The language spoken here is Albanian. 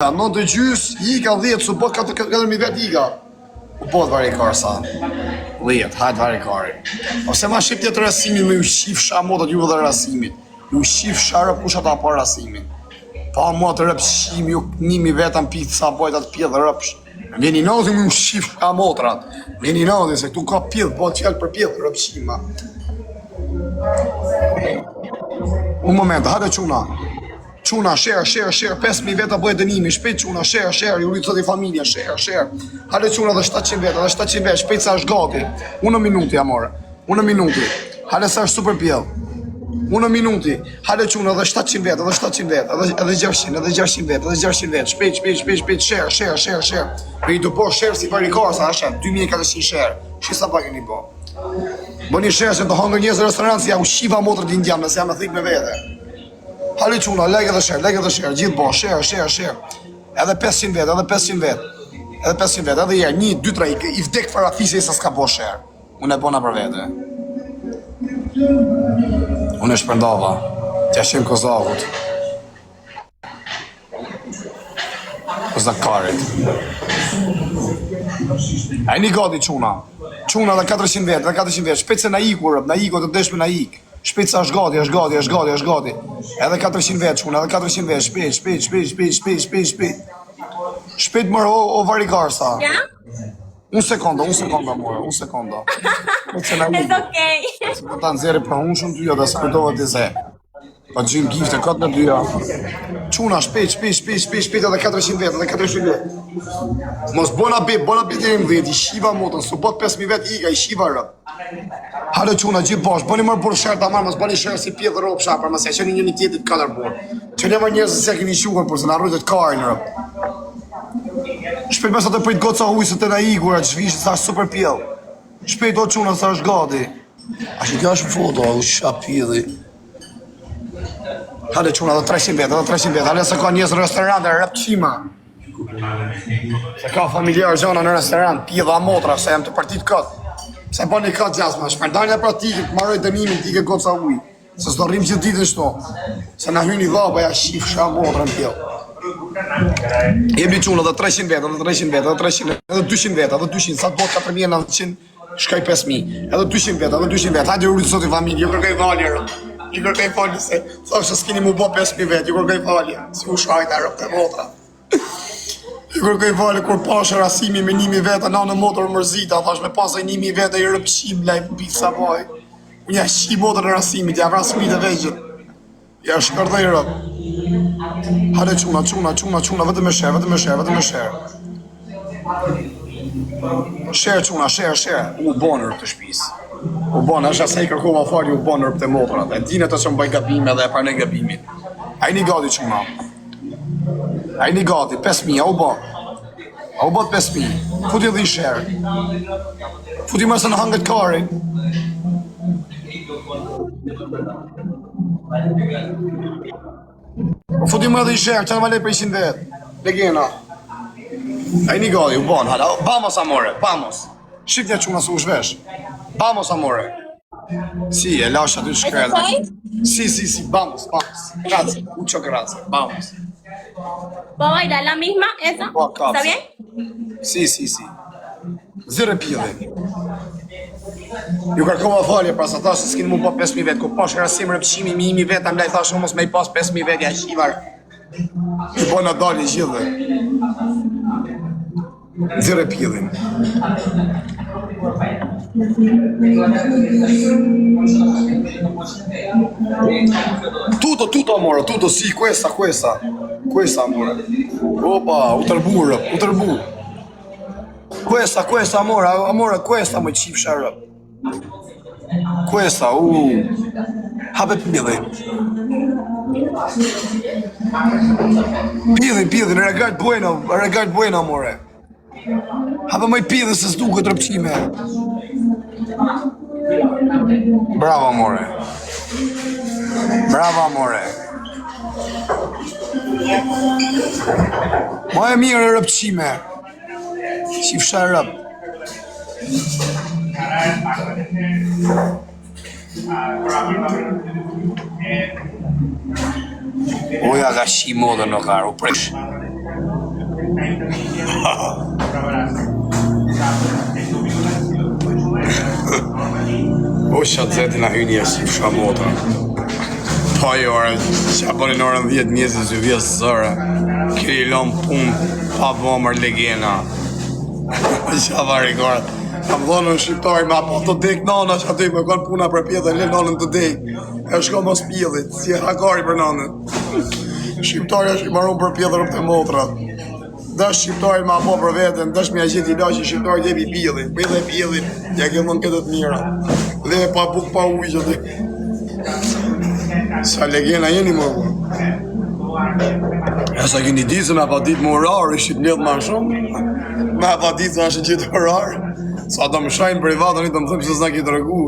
9 e gjys, ika 10, su bë 4 4000 vet ika. U bë vari karsa. 10, hajt vari kari. Ose ma shqip tjetër Rasimin me ju qifsha motat juve dhe Rasimit. Ju qifsha rëp kush ata pa Rasimin. Pa mua të rëp shqim ju 1000 veta në pizza sa bojt atë pjedh rëpsh. Më vjen inati me ju qifsha motrat. Më vjen inati se këtu ka pjedh, bëhet fjalë për pjedh rëp shqima. Un moment, hajde çuna. Çuna, share, share, share, 5000 veta bëhet dënimi, shpejt çuna, share, share, ju rrit zoti familja, share, share. Hajde çuna dhe 700 veta, dhe 700 veta, shpejt sa është gati. Uno minuti, amore. Uno minuti. Hajde sa është super pjell. Uno minuti. Hajde çuna dhe 700 veta, dhe 700 veta, edhe edhe 600, edhe 600 veta, edhe 600 veta. Shpejt, shpejt, shpejt, shpejt, share, share, share, share. Me i do bo share si varikar sa është, 2400 share. Shi sa pak keni bo. Bëni share se të hangër njerëz në restorant si ja u shiva motrët indian, nëse jam e thik me vete. Hajde çuna, like edhe share, like edhe share, gjithë bo, share, share, share. Edhe 500 vet, edhe 500 vet. Edhe 500 vet, edhe herë, 1 2 3, i vdek farafisi sa s'ka bo share. Unë e bona për vete. Unë e shpërndava. T'ja shem kozakut. Kozakarit. A jeni gati çuna? Çuna dhe 400 vet, dhe 400 vet. Shpejt se na iku, rëp, na iku të deshme na ik. Shpejt se është gati, është gati, është gati, është gati. Edhe 400 vet çuna, edhe 400 vet, shpejt, shpejt, shpejt, shpejt, shpejt, shpejt, shpejt. Shpejt mërë o, o varikarsa. Ja? Un sekondo, un sekondo more, un sekondo. Shpejt se na Es iku. okay. Se do ta nxjerrë për unë shumë dyja dhe s'kujtova ti se. Pa gjym gifte kot në dyja. Çuna shpejt, shpejt, shpejt, shpejt, shpejt edhe 400 vet, edhe 400 vet. Mos bona bip, bona bip deri në 10, i shiva motën, su bot 5000 vet ika, i shiva rëp. Hajde çuna gjithë bash, bëni më burr share tamam, mos bëni share si pjedh rrop shapër, mos e qeni njëri tjetrit katër burr. Qeni më njerëz se keni shuar, por se na rrojtet karin rëp. Shpejt më sa të prit goca huj se të na ikur, atë zhvish sa është super pjell. Shpejt o çuna sa është gati. A që kjo është foto, u sha pjedhi. Hajde çuna edhe 300 vetë, edhe 300 vetë. Hajde se ka njerëz në restorant, e rep qima. Se ka familjar gjona në restorant, pjedha motra, se jam të partit kot. Se bëni kot gjasma, shpërndajnë e pra tike, të marroj dënimin, tike goca ujë. Se s'do rrim gjithë ditën shto. Se na hyni dhaba, ja shifsha motrën pjell. Jemi çuna edhe 300 vetë, edhe 300 vetë, edhe 300, edhe 200 vetë, edhe 200, sa të bëhet 4900, shkoj 5000, edhe 200 vetë, edhe 200 vetë. Hajde uri zoti familje, ju kërkoj falje. rë. Ju kërkoj falje se thashë s'keni mu bë 5000 vetë, ju kërkoj falje. Si u shajta rë të motra. Ju kërkoj falje kur pashë Rasimi me 1000 veta në motor mërzita, thash me pasë 1000 veta i rëpshim live pizza boy. Unë ja shi motrën e Rasimit, ja vras fëmijët e vegjël. Ja shkërdhej rëp. Hajde çuna, çuna, çuna, çuna, vetëm me share, vetëm me share, vetëm me share. Share çuna, share, share. U bon rëp të shtëpisë. U bon, është sa i kërkova falje, u bon rëp të motrat. E dinë ato që më bëjnë gabime dhe e pranoj gabimin. A jeni gati çuna? A jeni gati? 5000, a u bë? A u bë 5000? Futi edhe i share. Futi më se në hangët karin. Po futi më edhe i share, që në vale për 100 vetë. Legena. A jeni gati, u bon, hala. Vamos, amore, vamos. Shif një çuna se u zhvesh. Vamos, amore. Si, e lash aty shkret. Si, si, si, vamos, vamos. Grazie, mucho grazie, vamos. ¿Puedo bailar la misma esa? Po, ka. ¿Está bien? Si, si, si. Zire pjellin. Ju kërkova falje, pra sa thashë se s'keni mu bë 5000 vet, ku pash Rasim rëpshimi mi 1000 vet, am laj thashë mos me i pas 5000 vet ja shivar. Ju bona dalje gjithë. Nxirre pjellin. Tutto, tutto amore, tutto, sì, questa, questa. Questa amore. Opa, u tërbu, rëp, u tërbu. Questa, questa amore, amore, questa më qifsha rëp. Questa, u. Hape pjellin. Pjellin, pjellin, regard bueno, regard bueno amore. Hape më i pjellin se s'duket rëpqime. Bravo amore. Bravo amore. Ma e mirë e rëpqime. Qifsha rëp. O ja ka shi modën në karë, u presh. O që atë zeti na hyni e si fsha motra. Po jo, ore, që a bëni në orën 10 njerëzit zë vjes zëre. Keni lënë punë pa vëmër legena. Qa vari kore. Kam thonë në shqiptari, ma po të dek nana që aty, më kanë puna për pjedhë, le nanën të dek. E shko mos pjedhit, si e hakari për nanën. Shqiptari është i marun për pjedhë rrëpë të motrat. Dash shqiptari ma po për veten, dash m'ja gjeti ilaçi shqiptari jepi pjellin, pjellë e pjellin, ja ke dhënë këtë të mira. Dhe pa buk pa ujë që ti. Sa legena jeni më po. E sa keni ditë se me pa ditë më orar, ishit mbledh ma shumë. Me pa ditë se është gjithë orar. Sa do më shajnë privat, tani do më thëmë se s'na ki tregu.